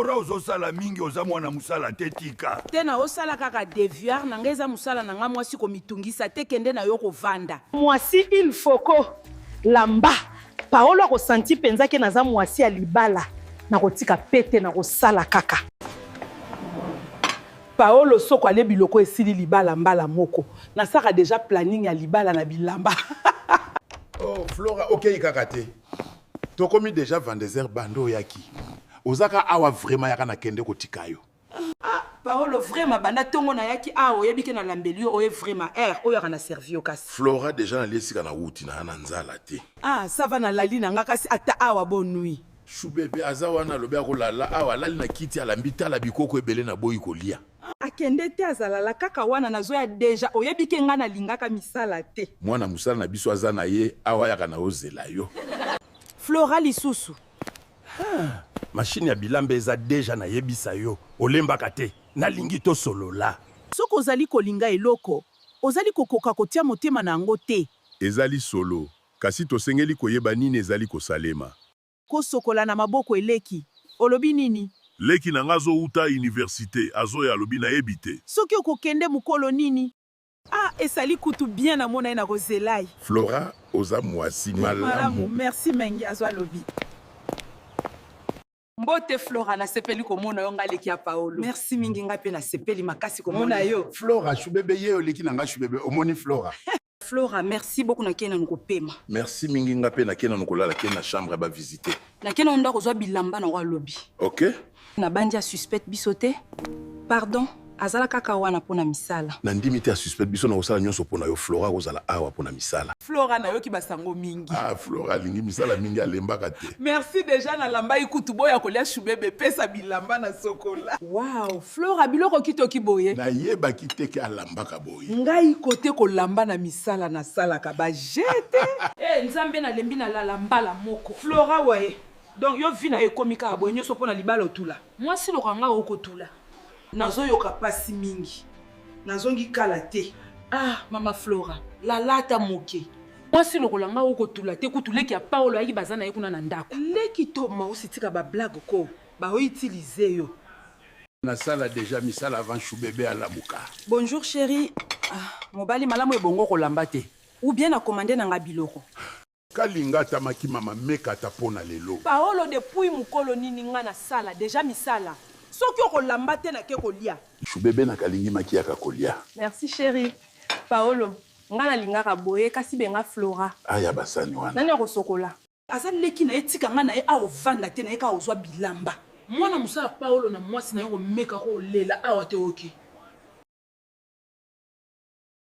Ora ozosala mingi oza mwana musala te tika. Te naosala kaka devoir na nga eza musala na nga mwasi komitungisa te kende na yo kovanda. Muasi il faut ko lamba. Paolo ako sentir penza ke naza muasi ya libala nakotika pe te nakosala kaka. Paolo soko alie biloko esili libala mbala moko nasaka dejà planning ya libala na bilamba. Oh Flora okeyi kaka te tokomi dejà 22h banda oyaki oza ka awa vraiment yaka na kende kotika yo. Ah Paolo vraiment banda tongo nayaki awa oyebi ke na lambeli yo oye vraiment heure oyo yaka na servi yo kasi. Flora dejà nalie esika na wuti naza na nzala te. Ah ça va na lali na nga kasi ata awa bonne nuit. Chou bebe aza wana alobi ako lala awa alali na kiti alambi tala bikoko ebele na boyi kolia. Akende te azalala kaka wana nazoya dejà oyebi ke nga na lingaka misala te. Mwana musala na biso aza na ye awa yaka nao zela yo. Flora lisusu. Haa machine ya bilamba eza deja na yebisa yo olembaka te na lingi to solola. Soki ozali kolinga eloko, ozali kokoka kotia motema na yango te. Ezali solo, kasi tosengeli koyeba nini ezali kosalema. Kosokola na maboko eleki. Olobi nini? Leki na nga azo wuta universite azo ya alobi nayebi te. Soki okokende mukolo nini? Ah esali kutu bien na mona ye nako zela ye. Flora oza muasi malamu. Malamu merci mengi azwa lobi. Mbote Flora nasepeli komona yo nga leki ya Paolo. Merci mingi nga pe nasepeli makasi komona yo. Flora chou-bebe ye oleki na nga chou-bebe omoni Flora. Flora merci beaucoup nake nanu kopema. Merci mingi nga pe nake nanu kolala kende na chambre ya ba visite. Nake nanu ndako kozwa bilamba na lobi. Ok. Nabandi a suspect biso te. Pardon azala kaka wana pona misala. Nandimi te a suspect biso nakosala nionso pona yo Flora akozala awa pona misala. Flora nayoki ba sango mingi. Ah Flora alingi misala mingi alembaka te. Merci dejà na lambai kutu boya kolia choubebe pesa bilamba na sokola. Wow Flora biloko kitoki boye. Nayebaki te ke alambaka boye. Ngai kote kolamba na misala nasalaka ba jeux te. Eh nzambe na lembi na lala mbala moko. Flora waye donc yo vie nayo ekomi kaka boye nioso pona libala otula. Mwasi lokola nga oko tula. Nazo yoka pasi mingi nazongi kala te. Ah mama Flora lala ata moke. Mwasi lokola nga oko tula te kutu leki ya Paolo ayaki baza naye kuna na ndaku. Leki to mausi tika ba blague ko ba utiliser yo. Nasala dejà misala avant chou bebe alamuka. Bonjour cherie ah mobali malamu ebongo kolamba te ou bien na commande nanga biloko. Kalinga ata maki mama meka ata pona lelo. Paolo depuis mukolo nini nga na sala dejà misala soki oko lamba te nake kolia. Chou bebe na kalingi maki yaka kolia. Merci cherie Paolo nga na lingaka boye kasi benga Flora. Aya basani wana. Nani akosokola? Aza leki naye tika nga naye awa ovanda te naye kaka kozua bilamba. Mwana musala Paolo na mwasi nayo komeka ko lela awa te ok.